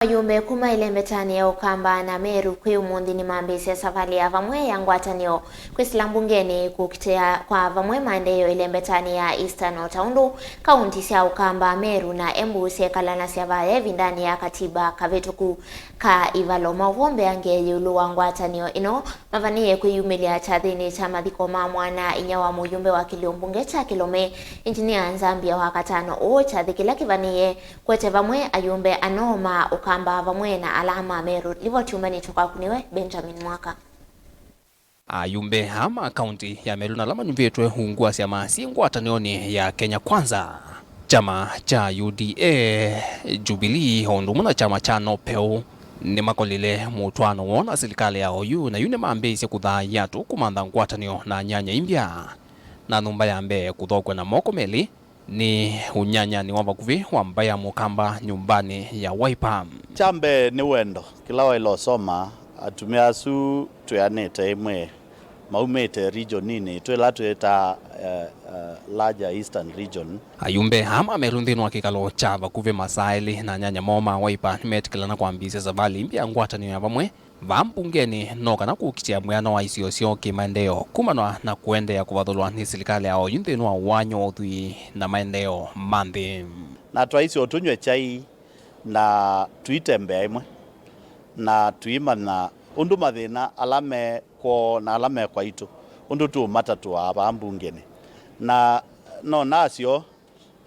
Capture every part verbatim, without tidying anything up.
Ayumbe kuma ĩlembetanĩ ya Ũkamba na Meru kwĩ ũmũnthĩ nĩmambĩĩsye savalĩ ya vamwe ya ngwatanĩo kwĩsĩla mbungenĩ kũkitĩa kwa vamwe maendeeo ĩlembetanĩ ya Eastern, o ta ũndũ kaunti sya Ũkamba, Meru na Embu syekalanasya vaya ĩvindanĩ ya katiba kavĩtũku ka ivalo. Maũvoo mbeange ĩũlũ wa ngwatanĩo ĩno mavanĩĩe kwĩyumĩlya kyathĩnĩ kya mathiko ma mwana-a-inyia wa mũyumbe wa kĩlĩo mbunge kya Kĩlome, Engineer Nzambia wa Katano, ũũ kyathĩ kĩla kĩvanĩĩe kũete vamwe ayumbe anoo ma Ũkamba vamwe na ala ma Meru. Livoti yumbanĩtw'e kwaku nĩwe Benjamin Mwaka. Ayumbe aa ma kaunti ya Meru na ala manyuvĩtwe ungu wa syama syĩ ngwatanĩonĩ ya Kenya Kwanza, kyama kya U D A, Jubilee, o ũndũ ũmwe na kyama kya NOPEU, nĩmakolile mũtwaano woo na silikalĩ ya oyu, na yu nĩmambĩĩsye kũthaaĩa andũ kũmantha ngwatanĩo na nyanya imbya na nyũmba ya mbee kũthokw'a na moko melĩ nĩ ũnyanyanĩ wa vakuvĩ wa mbaĩ ya Mũkamba nyũmbanĩ ya Wiper. Kya mbee nĩ wendo. Kĩla waĩle ũsoma, atumĩa asu twĩanĩte ĩmwe maumĩte regioninĩ twĩla twĩtaa, eh, eh, larger Eastern region. Ayumbe aa ma Meru nthĩnĩ wa kĩkalo kya vakuvĩ masaa elĩ na nyanya moo ma Wiper nĩmetĩkĩlana kwambĩĩsya savalĩ mbya ya ngwatanĩo ya vamwe vaa mbungenĩ no kana kũkitĩa mwĩano wa isio syoo kĩmaendeeo kumana na kũendeea kũvathũlwa nĩ silikalĩ ya oyu nthĩnĩ wa ũany'o wa ũthwii na maendeeo ma nthĩ. Na twaisye o tũnyw'e kyai na tũitembea ĩmwe na tũimanya ũndũ mathĩna ala me kwoo na ala me kwaitũ ũndũ tũũmatatũaa vaa mbungenĩ. Na no nasyo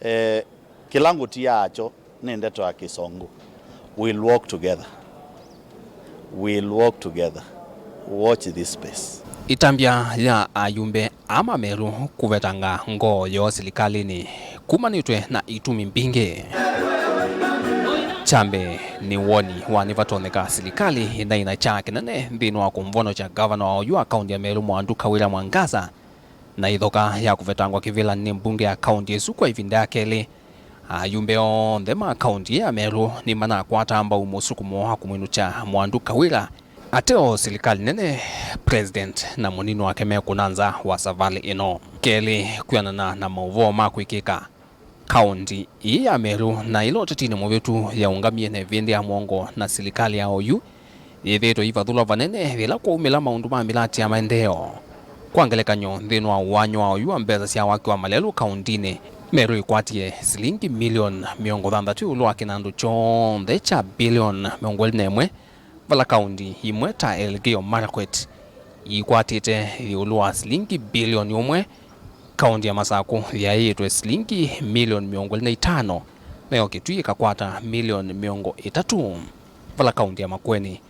Eh, kĩla ngũtiaa kyo nĩ ndeto ya Kĩsũngũ. We'll walk together. We'll walk together. Watch this space. Ĩtambya ya ayumbe aa ma Meru kũvetanga ngoo yoo silikalĩnĩ kumanĩtwe na itumi mbingĩ. Kya mbee nĩ woni wa nĩvatonyeka silikalĩ ĩnaina kya kĩnene nthĩnĩ wa kũmvonokya ngavana wa oyu wa kaunti ya Meru Mwandu Kawira Mwangaza, na ĩthoka ya kũvetangwa kĩvĩlanĩ nĩ mbunge ya kaunti ĩsu kwa ĩvinda ya kelĩ. Ayumbe onthe ma kaunti ya Meru nĩmanakwataa mbau mũsukumo wa kũmwĩnũkya Mwandu Kawira ate o silikalĩ nene, president na mũnini wake mekũna nza wa savalĩ ĩno. Kelĩ, kwĩanana na maũvoo ma kwĩkĩka, kaunti ĩĩ ya Meru na ĩla ũtetinĩ mũvĩtu yaũngamie na ĩvĩndĩ ya mũongo na silikalĩ ya oyu yĩthĩĩtwe ĩivathũlwa vanene yĩla kwaumĩla maũndũ ma mĩlatĩ ya maendeeo. Kwa ngelekany'o, nthĩnĩ wa ũany'o wa oyu wa mbesa sya waki wa malelũ kauntinĩ, Meru ĩkwatie silingi milioni mĩongo thanthatũ ĩũlũ wa kĩnandũ kyonthe kya bilioni mĩongo ĩlĩ na ĩmwe, vala kaunti imwe ta Elgeyo Marakwet iikwatĩte ĩũlũ wa silingi bilioni ũmwe, kaunti ya Masakũ yaĩĩtwe silingi milioni mĩongo ĩlĩ na itano, nayo Kitui ĩkakwata milioni mĩongo ĩtatũ, vala kaunti ya Makueni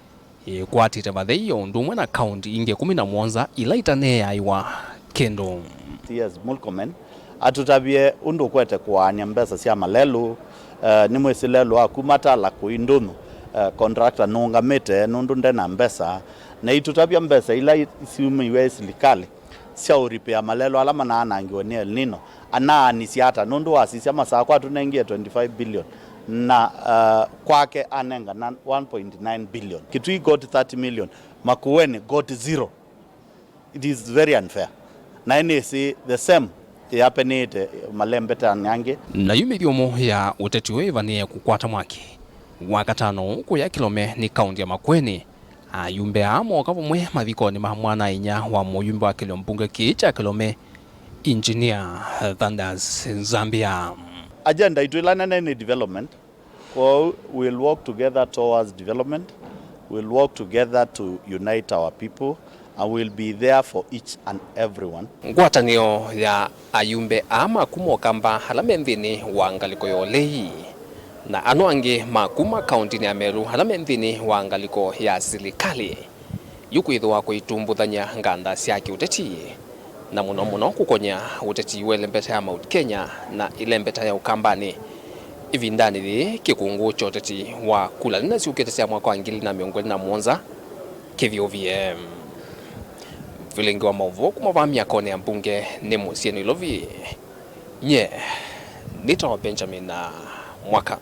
yĩkwatĩte vathei o ũndũ ũmwe na kaunti ingĩ ĩkũmi na mũonza ila itaneeaĩwa kĩndũ. T S Murkomen atũtavye ũndũ ũkwete kũaany'a mbesa sya malelũ. Eh, nĩmwĩsĩ lelũ wa kuma Tala kũi Ndũnyũ, eh, contractor nũũngamĩte nũndũ nde na mbesa, na itũtavya mbesa ila i-, syumĩiwe ĩ silikalĩ sya ũripĩa malelũ ala manaanangiwe nĩ El Nino, anaanisye ata? Nũndũ wasisya Masakũ atũnengie twenty-five billion, na, uh, kwake anengana one point nine billion. Kitui got thirty million, Makueni got zero. It is very unfair. Na nĩsĩ the same ĩapenĩte malembetanĩ angĩ. Na yu mĩthyomo ya ũteti ũyũ ĩvanĩe kũkwata mwaki. Wakatano ũũ kũya Kĩlome nĩ kaunti ya Makueni. Ayumbe aa mooka vamwe mathikonĩ ma mwana-a-inyia wa mũyumbe wa kĩlĩo mbunge kĩĩ kya Kĩlome, Engineer Thaddeus Nzambia. Agenda itũ ĩla nene nĩ development. Kwoou, we'll work together towards development, we'll work together to unite our people, and we'll be there for each and everyone. Ngwatanĩo ya ayumbe aa ma kuma Ũkamba ala me nthĩnĩ wa ngalĩko ya ũlei na ano angĩ ma kuma kauntinĩ ya Meru ala me nthĩnĩ wa ngalĩko ya silikalĩ, yu kwĩthĩwa kũitumbuthany'a nganda sya kĩũteti, na mũno mũno kũkony'a ũteti wa ĩlembeta ya Mount Kenya na ĩlembeta ya Ũkambanĩ. Ĩvindanĩ yĩĩ, kĩkũngũ kya ũteti wa kula nene syũkĩte sya mwaka wa ngili na mĩongo ĩlĩ na mũonza kĩthyũvie. Vilingi wa maũvoo kuma vaa myakonĩ ya mbunge nĩ mũsyĩ Nairobi, nyie nĩtawa Benjamin Mwaka.